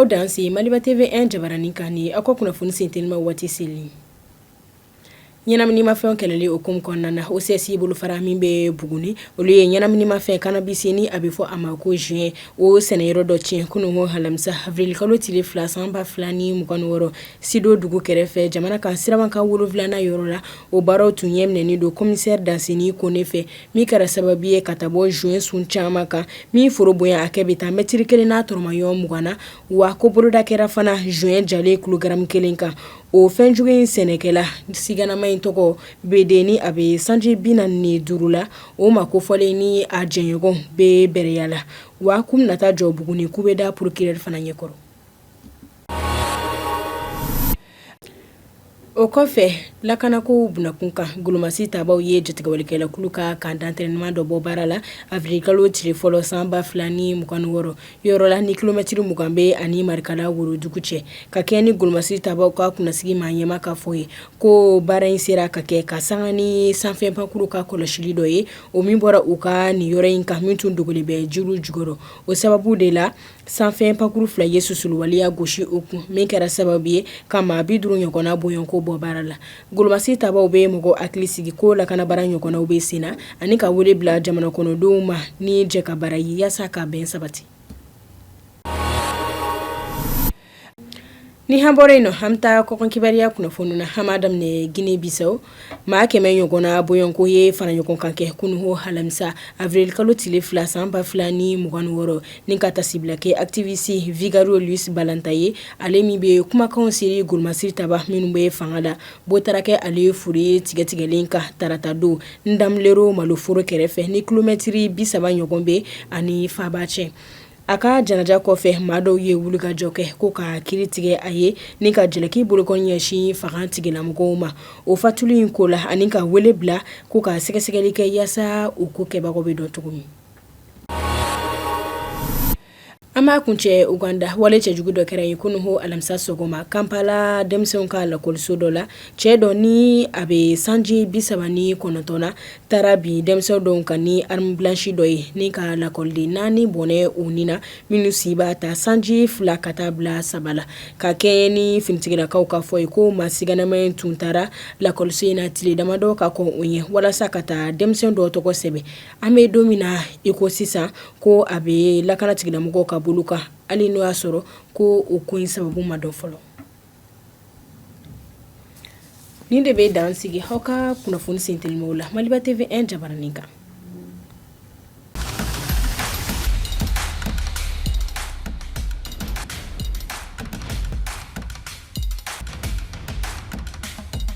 Aw danse Maliba TV 1 jabaranin kan ni aw ka kunnafoni sentelima waati seli. Ɲɛnaminimafɛnw kɛlɛli hukumu kɔnɔna na, OCS bolofara min bɛ Buguni, olu ye ɲɛnaminimafɛn cannabis ni a bɛ fɔ a ma ko joint, o sɛnɛyɔrɔ dɔ tiɲɛ kununko alamisa avril kalo tile 2 san 2026, Sido dugu kɛrɛfɛ jamana kan sirabakan 7nan yɔrɔ la. O baaraw tun ɲɛminɛnen don commissaire Danseni Kone fɛ, min kɛra sababu ye ka taa bɔ joint sun caman kan min foro bonya hakɛ bɛ taa mɛtiri kelen n'a tɔrɔmaɲɔgɔn 20 na. Wa ko boloda kɛra fana joint jalen kilogramme kelen kan. O fɛnjugu in sɛnɛkɛla siganama in tɔgɔ BD ni a bɛ sanji 45 la, o maa kofɔlen ni a jɛɲɔgɔn bɛ bɛrɛya la, wa k'u bɛna taa jɔ Buguni kubeda procureur fana ɲɛkɔrɔ. O kɔfɛ, lakanako bunakun kan, golomasi tabaw ye jatigɛwalekɛlɛkulu ka camp d'entraînement dɔ bɔ baara la avril kalo tile fɔlɔ san 2026 yɔrɔ la ni kilomɛtiri 20 bɛ ani Marikala worodugu cɛ, ka kɛ ni golomasi tabaw ka kunnasigi maa ɲɛmaa ka fɔ ye ko baara in sera ka kɛ ka sanga ni sanfɛ pankuru ka kɔlɔsili dɔ ye, o min bɔra u ka nin yɔrɔ in kan min tun dogolen bɛ jiriw jukɔrɔ. O sababu de la, sanfɛ pankuru fila ye susuluwaleya gosi o kun, min kɛra sababu ye ka maa 50 ɲɔgɔnna bɔɲɔgɔnko bɔ baara la. Golomasi tabaw bɛ mɔgɔ hakili sigi ko lakanabara ɲɔgɔnnaw bɛ sen na ani ka wele bila jamana kɔnɔdenw ma ni jɛ ka baara ye yaasa ka bɛn sabati. Ni an bɔra yen nɔ, an bɛ taa kɔkan kibaruya kunnafoni na. An b'a daminɛ Guinée Bissau, maa 100 ɲɔgɔnna bɔɲɔgɔnko ye fara ɲɔgɔn kan kɛ kununko alamisa avril kalo tile 2 san 2026 ni ka tasibila kɛ activiste Vigário Luiz Balanta ye, ale min bɛ kumakanw seri golomasi taba minnu bɛ fanga la. Bo taara kɛ ale fure tigɛtigɛlen kan tarata don Ndamlero maloforo kɛrɛfɛ ni kilomɛtiri 30 ɲɔgɔn bɛ ani faaba cɛ. A ka janaja kɔfɛ, maa dɔw ye wulikajɔ kɛ ko ka kiri tigɛ a ye ni ka jalaki bolokɔni ɲɛsin fanga tigilamɔgɔw ma o fatuli in ko la, ani ka wele bila ko ka sɛgɛsɛgɛli kɛ yaasa o ko kɛbagaw bɛ dɔn cogo min. An b'a kuncɛ Uganda, wale cɛjugu dɔ kɛra yen kununko alamisa sɔgɔma Kampala denmisɛnw ka lakɔliso dɔ la. Cɛ dɔ ni a bɛ sanji 39 na taara bin denmisɛn dɔw kan ni arme blanche dɔ ye ni ka lakɔliden naani bɔnɛ u ni na, minnu si b'a ta sanji 2 ka taa bila 3 la. Ka kɛɲɛ ni finitigilakaw ka fɔ ye ko maa siganama in tun taara lakɔliso in na tile damadɔ ka kɔn o ɲɛ walasa ka taa denmisɛn dɔw tɔgɔ sɛbɛn. An bɛ don min na i ko sisan ko a bɛ lakana tigilamɔgɔw ka bolo kan, hali n'o y'a sɔrɔ ko o ko in sababu ma dɔn fɔlɔ. Nin de bɛ dan sigi aw ka kunnafoni sentelimaw la Maliba TV 1 jabaranin kan.